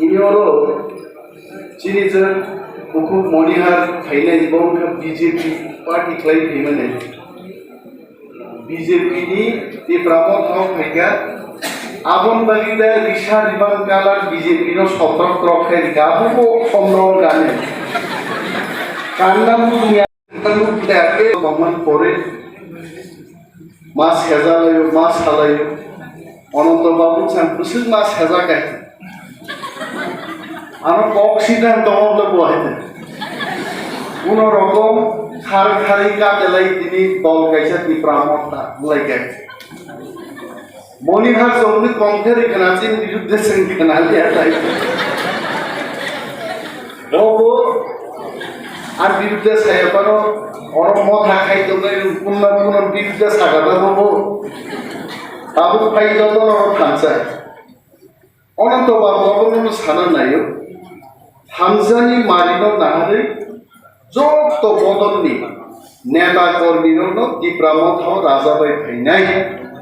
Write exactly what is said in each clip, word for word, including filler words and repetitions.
Ini oro chini je bukhuk Monihar phainai bo wngkha B J P party khlai phaimani. B J P ni Tipra Motha o phaikha, aboni bagwi da risa riban kalar B J P no sotrok trok khai rikha, abo bo somno gane. Kanna bujung ya, kanna bujung ya, ke bangman pore. Ma sejalaio, ma salaio. Ananto Babu chang bwswk ma sejakai. Ano kok sidang tongo le bo hai. Kuno rokom khar khari ka delai tini dol kaisa Tipra Motha lai kai. Monihar jongni kongtheri khna chin biruddhe seng khna liya tai. Obo ar biruddhe saya pano oro motha khai tongnai kunna kunna biruddhe sagata bobo. Tabuk phai joto no thansa. Ananto Babu abono sana naio. Thangjani marino naharwi joto bodolni neta kormirokno Tipra Mothao raja bai phainai.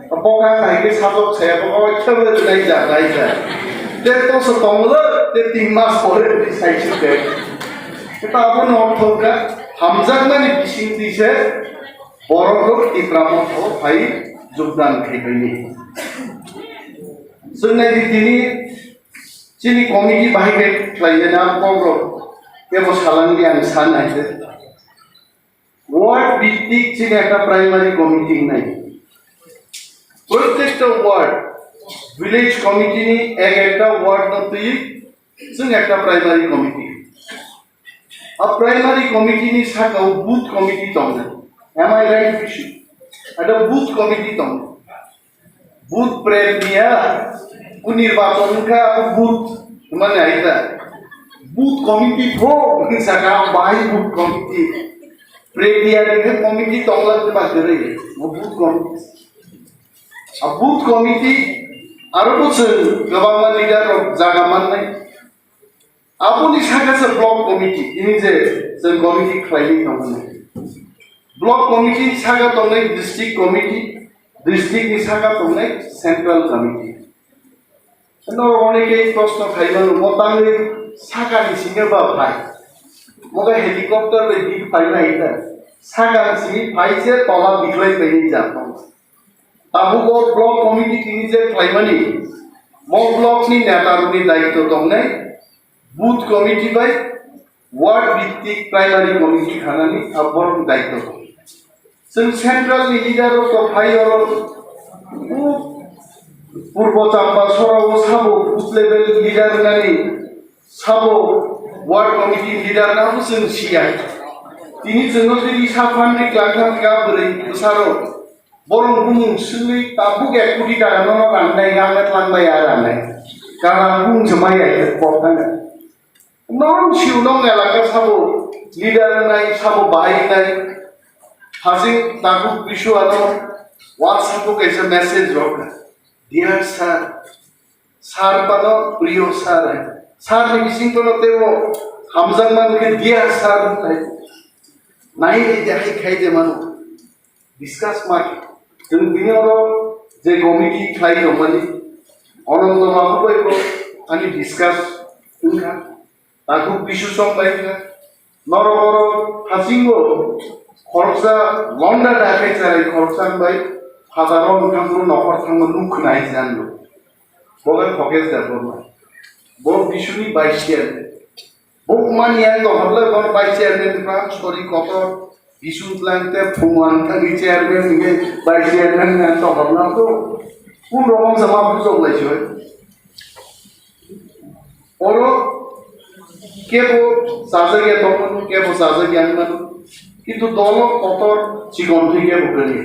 Boka kaike sajok saya boka bai khebe nai ja nai ja. Te toso tonglo te tin mas pore ni sai site. Eta abono ortho ka hamjakmani bising tise borok Tipra Mothao phai jogdan khai paini. Chwng nai di tini chini committee bahai khe khlainai na borok kebo salangdi ang san ai de. Ward bhittik chini ekta primary committee wngnai. Prottekta ward, village committee ni ek ekta ward no twi chwng ekta primary committee. A primary committee ni saka o booth committee tongnai. Am I right, Bishu? Ada booth committee tongnai. Booth prep niya, o nirbachon wngkha abo booth hwnmani aida. Booth committee pho hwnwi saka ang bahai booth committee. Prep niya ni khe committee tongla hwnba kwrwi, o booth committee. A booth committee aro bo chwng kwbangma leader rok jaga mannai. Aboni saka se block committee, tini je chwng committee khlaini tongo. Block committee ni saka tongnai district committee, district ni saka tongnai central committee. Norok onekei proshno khaimano, mo tangwi sakani simi ba phai. Mo khe helicopter bai bik phaina hita. Sakani simi phai se tola biklai paini jat tongo. Tabuk o block committee tini je khlaimani, mo block ni neta rokni daityo tongnai, booth committee bai ward bhittik primary committee khanani a borok ni daityo tongnai. Chwng central ni leader rok to phai oro, o Purbo Champa sora o sabo booth level leader nani, sabo ward committee leader na bo chwng siya. Tini chwngno tini sa phan ri klang thang kha bwrwi bwsarok. Borok bumung swngwi tabuk ek koti taka nono rang nai, rang nai tlang bai ya rang nai. Karam bumung se mai ya kok thang. Non siu nong elaka sabo leader nai, sabo bahai nai. Hasing tabuk bisu ano WhatsApp o kaisa message rok. Dear sir, sir pano priyo sir. Sir ni bising tono tebo hamjak man ke dear sir nai. Nai ni jahai khai de mano. Discuss ma khe. Chwng bini oro je committee khlai tongmani, Ananto Babu bai bo ani discuss wngkha. Takhuk bisu song bai wngkha. Norok oro hasingo khoroksa londa da khe cherai khoroksa bai phadaro wngkha, boro nokhor thango nuk khna hai se ang bo. Bo bai Khokesh Debbarma. Bo bisuni vice chairman. Bo mani ang dohorle bo vice chairman ni pran sori kotor bisu tlang te phungan thangwi chairman ni vice chairman ni ang dohorna to. Kun rokom sama bujok lai soi. Oro kebo sajagya tongmano, kebo sajagya wngmano. Kintu dolo kotor chikon thwi kebo kwrwi.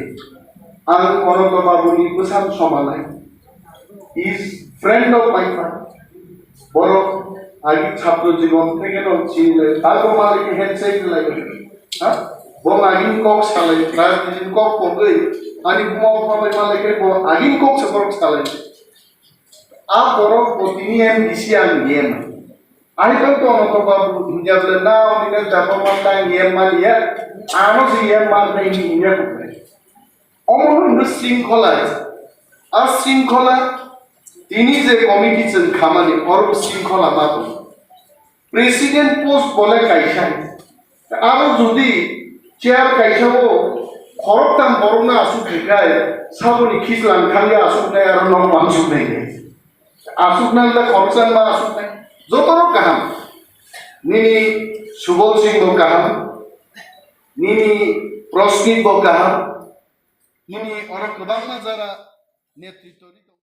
Ang Ananto Babuni bwsam somalai. Is friend of my father. Borok agi chhatro jibon theke no chini lai. Tago malai ke handshake lai. Ha? Bo agi kok salai, ta jin kok kogwi. Ani buma buma bai malai ke bo agi kok se borok salai. A borok bo tini M D C ang M. Ai to to no to babu hinja bole na oni na jabo ma ta M ma dia. Ano si M ma na ini hinja ko. Omo hwnwi sringkhola, a sringkhola Tini je committee chwng khamani oro singkhola ma tong. President post bole kaisa. Aro jodi chair kaisa o khoroktam borokno asuk hikai, saboni khislang thangya asuknai aro nok asuknai. Asuknai le khoroksan ma asuknai. Jotono kaham. Nini Subol Singh bo kaham. Nini Prosmit bo kaham. Nini oro kwbangma jara netritwni